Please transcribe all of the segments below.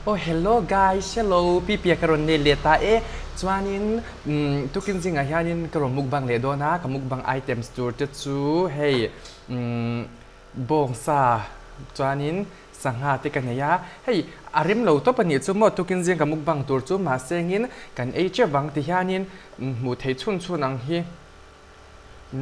Oh hello guys, hello Pipia ka rawn nei leh ta e. Chuanin umm tukin zingah hianin ka rawn mukbang leh dawn a, ka mukbang items tur te chu hei umm bawngsa chuanin sangha te ka nei a. Hei a rem lo tawp a nih chu maw tukin zing ka mukbang tur chu mahse engin kan ei teuh vang ti hianin hmuh theih chhun chhun ang hi.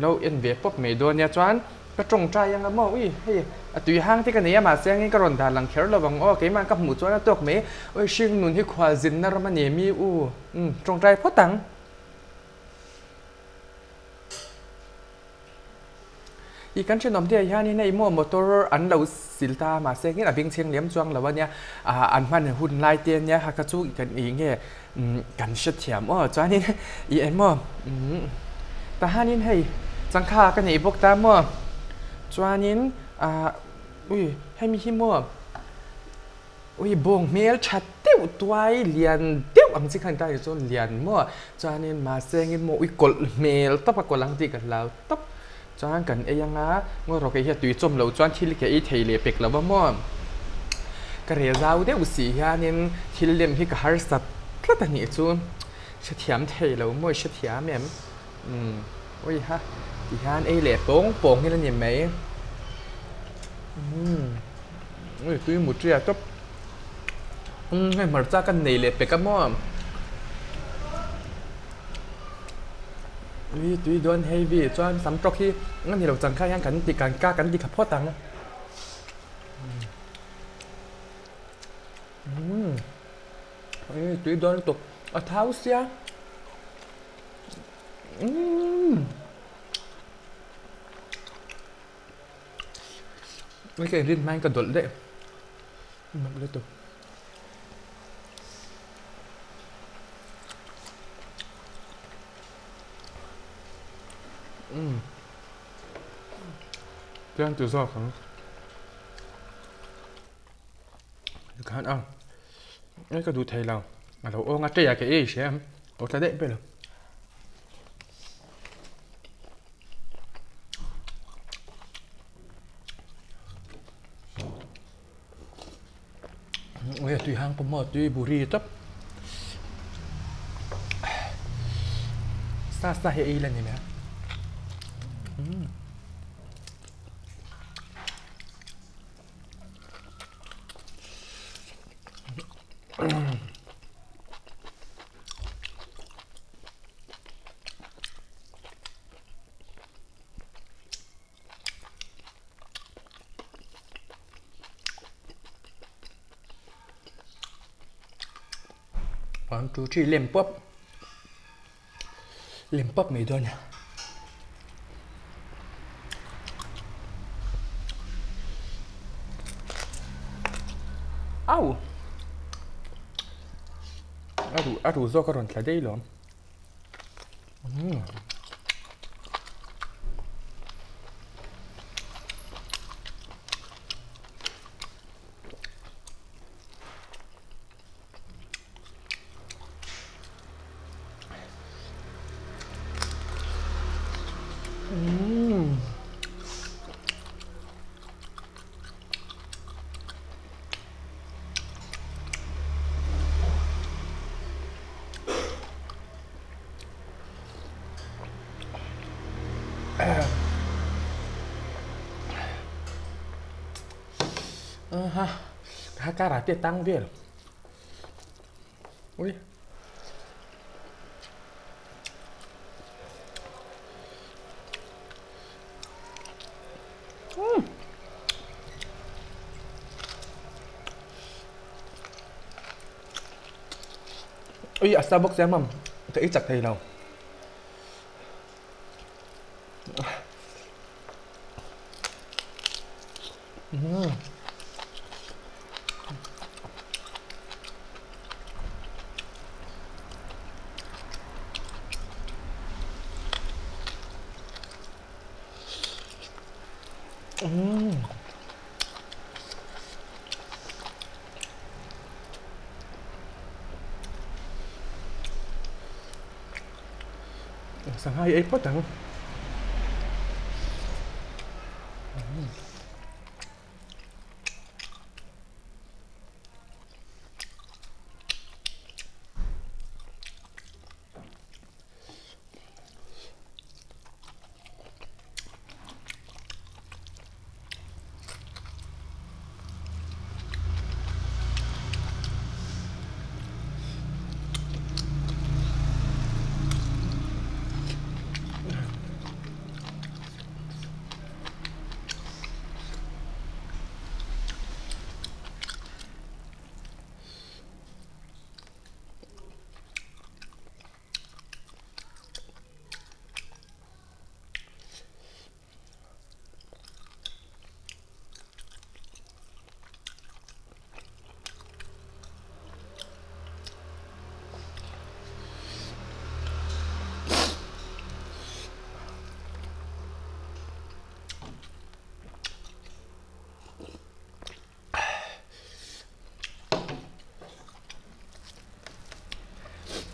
Lo en ve pawp mai dawn nia chuan ka tawngtai anga maw ui hei a tui hang te ka nei a mahse angin ka rawn dan lang kher lo ang aw keimah ka hmuh chuan a tawk mai ui hring nun hi khual zinna ram a ni mi u umm tawngtai phawt ang. I kan thenawm te ah hianin hei maw motor an lo sil ta a mahse engin a beng chheng lem chuang lo a nia ah an hman hun lai te ania kha kha chu kan ih nge umm kan hrethiam aw chuanin ih eng maw umm tahanin hei changkha ka neih bawk ta maw chuanin ah ui hemi hi maw. Ui bawng hmel tha deuh tuai lian deuh ang chi khan ta hi chuan lian maw chuanin mahse engin maw ui kawlh hmel tawp a kawlh ang tih ka hlau tawp chuan kan ei anga ngaw rawh kei hi a tui chawm loh chuan thil ke ei thei leh pek lo va maw ka reh zau deuh si hianin thil lem hi ka harsat tlat a nih chu hrethiam thei lo maw i hrethiam em umm ui ha ti hian ei leh pawng pawng hi la ni mai umm. Ui tui mut ria tawp umm hei hmarcha ka nei leh pek a maw ui tui dawn hei vi chuan sam tawk hi a ni lo chang kha hian kan ti kan ka kan ti kha phawt ang umm ui tui dawn lutuk a thau sia umm. Ka inrin hmain ka dawlh daih mak lutuk. Umm tiang ti zawk ang tikhan a ei ka duh thei lo a lo awng a ṭei ah ka ei hria ang aw tla daih ber. Ui a tui hang pawh maw tui buri tawp sa sa hi ei la ni mai a. One two three lem pawp lem pawp mai dawn a. Au a ruh a ruh zawk a rawn thla daih lawm. Ha ha karate tang vel ui Ui a sa bawk sia mam ka ei chak thei lo. Umm. Umm. Sangha hi ei phawt ang.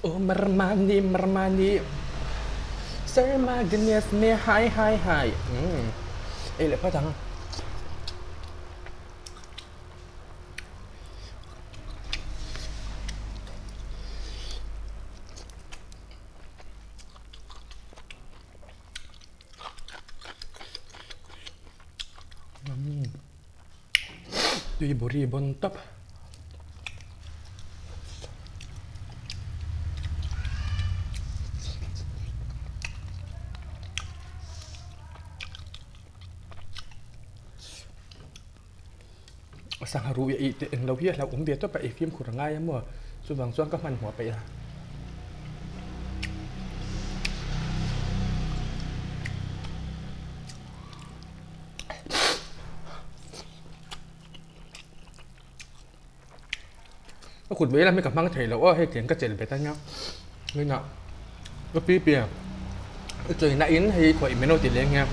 Aw Marmani Marmani Sir Magnus me hai hai hai umm ei leh phawt ang. Tui buri bawn tawp. Sangha ruh i tih englo hi a hlauhawm ve tawp a, ei fimkhur a ngai a maw? Chuvang chuan ka hmanhmawh peih a. Ka kut vei lam hi ka hmang thei lo aw hei tiang ka chelh bet a nia tunah ka pi pi i chawina in hei khawih min lo ti leng nia.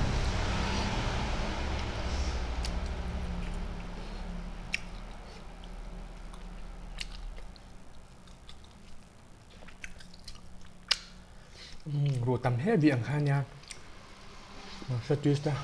Ruh tam hle bik ang kha nia hre twist a.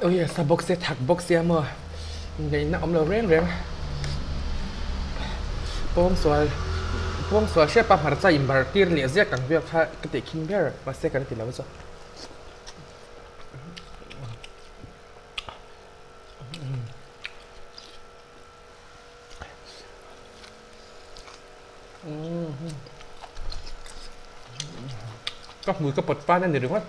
Ui sa bawk sia thak bawk sia maw ngaihna awm lo reng reng pawngsual pawngsual hrep a hmarcha inbar tir leh ziak ang vel kha ka tih khin ber mahse kan ti lo chu. Ka hmui ka pawt fan a ni ringawt.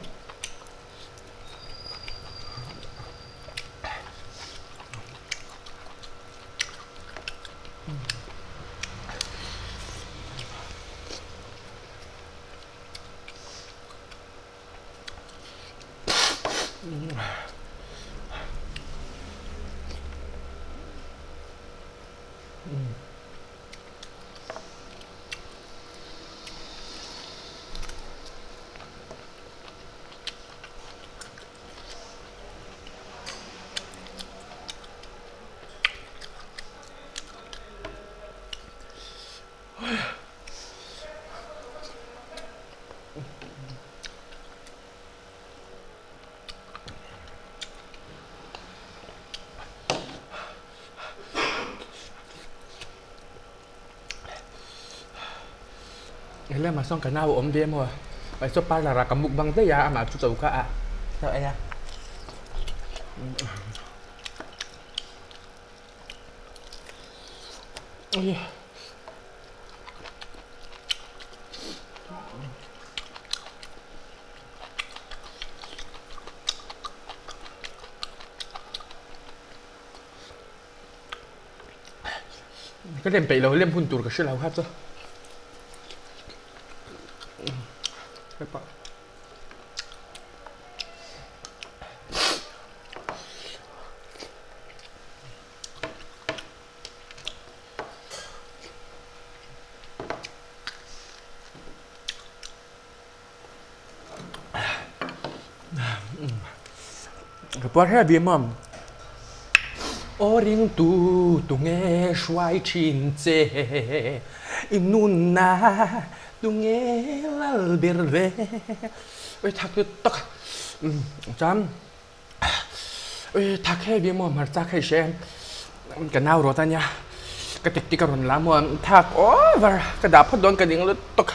Helamah sawn ka nau a awm ve maw mahse saw parlour ah ka mukbang daih a amah chu choka ah ka ei a. Ka lem peih lo lem hun tur ka hre lo kha chu. Ka puar her bim a, Aw ringtu tunge hruai thin che, i nunna tunge lal ber ve. Ui thak chu tak chuan Ui thak hei bim maw hmarcha kha i hre em ka nau rawt a nia ka tik tik a rawn la maw thak over ka dah phawt dawn ka ding lutuk.